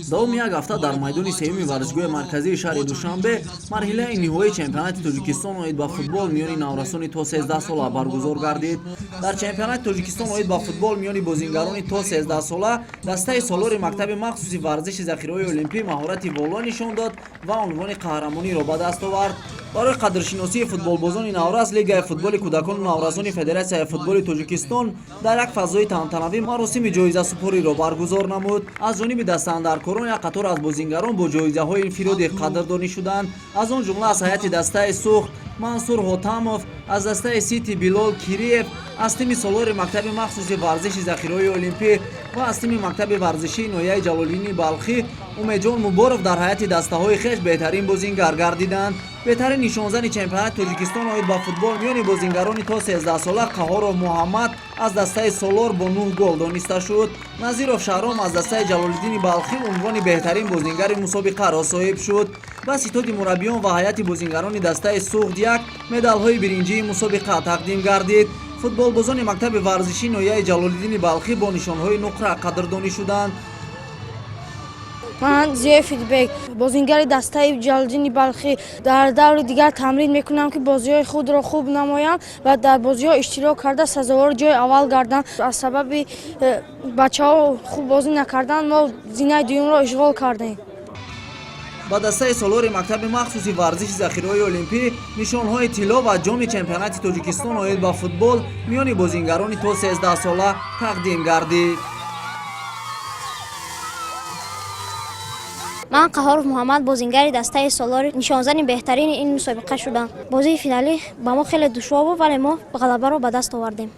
Давоми як ҳафта дар майдони сеюми варзишгоҳи марказии шаҳри Душанбе марҳилаи ниҳоии чемпионати Тоҷикистон оид ба футбол миёни наврасони то 13 сола баргузор гардид. Дар чемпионати Тоҷикистон оид ба футбол миёни бозингарони то 13 сола дастаи Солори мактаби махсуси варзиши захираҳои олимпӣ маҳорати воло нишон дод ва унвони қаҳрамониро ба даст овард. Барои қадршиносии футболбозони наврас Лигаи футболи кӯдакону наврасони Федератсияи футболи Тоҷикистон дар як фазои тантанавӣ маросими ҷоизасупориро баргузор намуд. Аз ҷониби дастандаркорон як қатор аз бозингарон бо ҷоизаҳои инфиродӣ қадрдонӣ шуданд. Аз он ҷумла аз ҳайати дастаи Суғд Мансур Ҳотамов, аз дастаи Сити Билол Кириев, аз тими Солори мактаби махсуси варзиши захираҳои олимпӣ ва аз тими мактаби варзишии ноҳияи Ҷалолиддини Балхӣ Умедҷон Муборов дар ҳайати дастаҳои хеш беҳтарин бозингар гардиданд. Беҳтарин нишонзани чемпионати Тоҷикистон оид ба футбол миёни бозингарони то 13 сола Қаҳоров Муҳаммад аз дастаи Солор бо 9 гол дониста шуд. Назиров Шаҳром аз дастаи Ҷалолиддини Балхӣ унвони беҳтарин бозингари мусобиқаро соҳиб шуд. Ба ситоди мураббиён ва ҳайати бозингарони дастаи Суғд як медалҳои биринҷии мусобиқа тақдим гардид. Футболбозони мактаби варзишии ноҳияи Ҷалолиддини Балхӣ бо нишонҳои нуқра қадрдонӣ шуданд. Ман Зиёи Фидбек, бозингари дастаи Ҷалолиддини Балхӣ. Дар даври дигар тамрин мекунам, ки бозиҳои худро хуб намоям ва дар бозиҳо иштирок карда, сазовори ҷои аввал гардам. Аз сабаби бачаҳо хуб бозӣ накардан, мо зинаи дуюмро ишғол кардем. Ба дастаи Солори мактаби махсуси варзиши захираҳои олимпӣ нишонҳои тилло ва ҷоми чемпионати Тоҷикистон оид ба футбол миёни бозингарони то 13 сола тақдим гардид. Ман Қаҳоров Муҳаммад, бозингари дастаи Солори, нишонзани беҳтарини ин мусобиқа шудам. Бозии финалӣ ба мо хеле душвор буд, вале мо ғалабаро ба даст овардем.